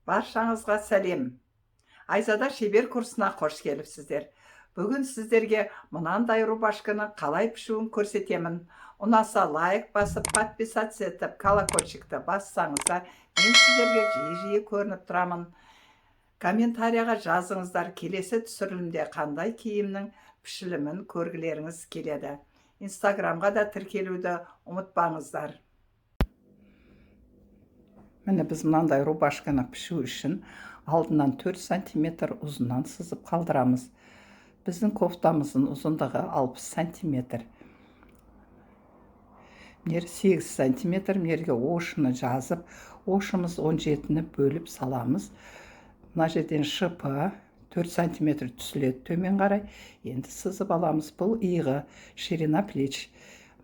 Баршаңызға сәлем! Айзада шебер курсына қош келіпсіздер. Бүгін сіздерге мынандай рубашканы қалай пішуін көрсетемін. Ұнаса, лайк басып, подписаться етіп, колокольчикті бассаңыздар, мен сіздерге жиі-жиі көрініп тұрамын. Комментарияға жазыңыздар, келесі түсірілімде қандай киімнің пішілімін көргілеріңіз келеді. Инстаграмға да тіркелуді ұмытпаңыздар. Міне, біз мынандай рубашканы пішу үшін алдынан 4 сантиметр ұзыннан сызып қалдырамыз. Біздің кофтамыздың ұзындығы 60 сантиметр. Мына 8 сантиметр, мына ошыны жазып, ошымыз 17-ні бөліп саламыз. Мына жерден шпы 4 сантиметр түсіледі төмен қарай. Енді сызып аламыз. Бұл иығы, ширина плеч.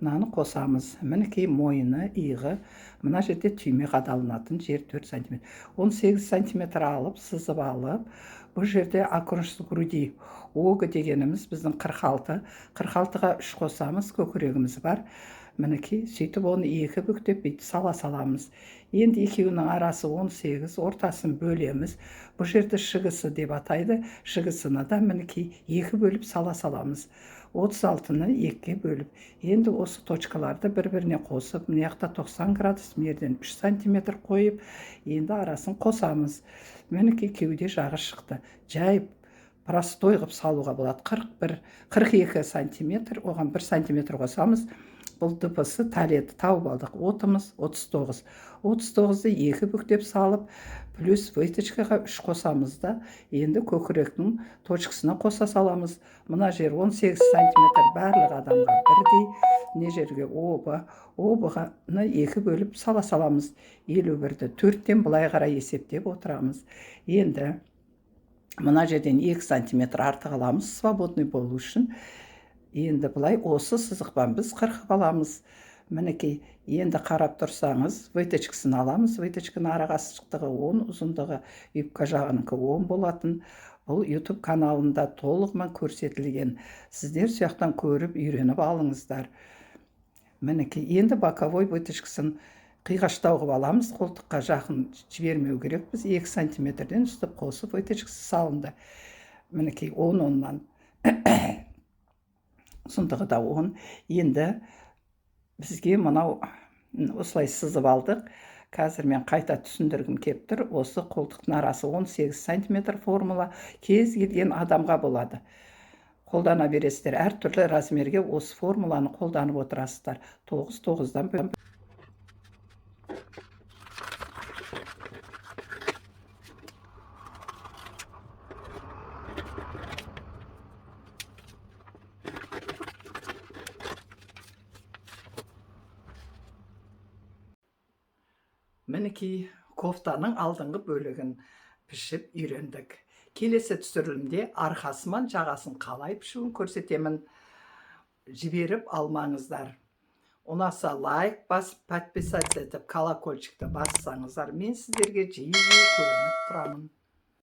Мынаны қосамыз. Мінекей, мойыны, иығы. Мына жерде түйме қадалынатын жер 4 сантиметр. 18 сантиметр алып, сызып алып, бұл жерде окружность груди, ОГ дегеніміз біздің 46. 46-ға 3 қосамыз, көкірегіміз бар. Мінекей, сөйтіп оны екі бүктеп, бүйтіп сала саламыз. Енді екеуінің арасы 18, ортасын бөлеміз. Бұл жерді ШГС деп атайды. ШГС-ны да, мінекей, екі бөліп сала саламыз. 36-ны екіге бөліп, енді осы точкаларды бір-біріне қосып, мына жақта 90 градус, мына жерден 3 сантиметр қойып, енді арасын қосамыз. Мінекей, кеуде жағы шықты. Жай простой қылып салуға болады. 41, 42 сантиметр, оған 1 сантиметр қосамыз. Бұл ДПС, талияды тауып алдық. ОТ-ымыз 39. 39-ды екі бүктеп салып, плюс выточкаға 3 қосамыз да, енді көкіректің точкасына қоса саламыз. Мына жер 18 сантиметр, барлық адамға бірдей. Мына жерге ОБ, ОБ-ны екі бөліп сала саламыз. 51-ді төрттен былай қарай есептеп отырамыз. Енді мына жерден 2 сантиметр артық аламыз, свободный болу үшін. Енді былай осы сызықпен біз қырқып аламыз. Мінекей, енді қарап тұрсаңыз, выточкасын аламыз. Выточканың арақашықтығы 10, ұзындығы юбка жағынікі 10 болатын. Бұл YouTube каналында толығымен көрсетілген, сіздер сол жақтан көріп, үйреніп алыңыздар. Мінекей, енді боковой выточкасын қиғаштау қылып аламыз. Қолтыққа жақын жібермеу керекпіз, 2 сантиметрден үстіп қосып, выточкасы салынды. Мінекей, 10 оннан, ұзындығы да 10. Енді бізге мынау осылай сызып алдық. Қазір мен қайта түсіндіргім кеп тұр. Осы қолтықтың арасы 18 сантиметр. Формула кез келген адамға болады, қолдана бересіздер. Әртүрлі размерге осы формуланы қолданып отырасыздар. Тоғыз тоғыздан. Мінекей, кофтаның алдыңғы бөлігін пішіп үйрендік. Келесі түсірілімде арқасы мен жағасын қалай пішуін көрсетемін. Жіберіп алмаңыздар. Ұнаса, лайк басып, подписаться етіп, колокольчикті бассаңыздар, мен сіздерге жиі жиі көрініп тұрамын.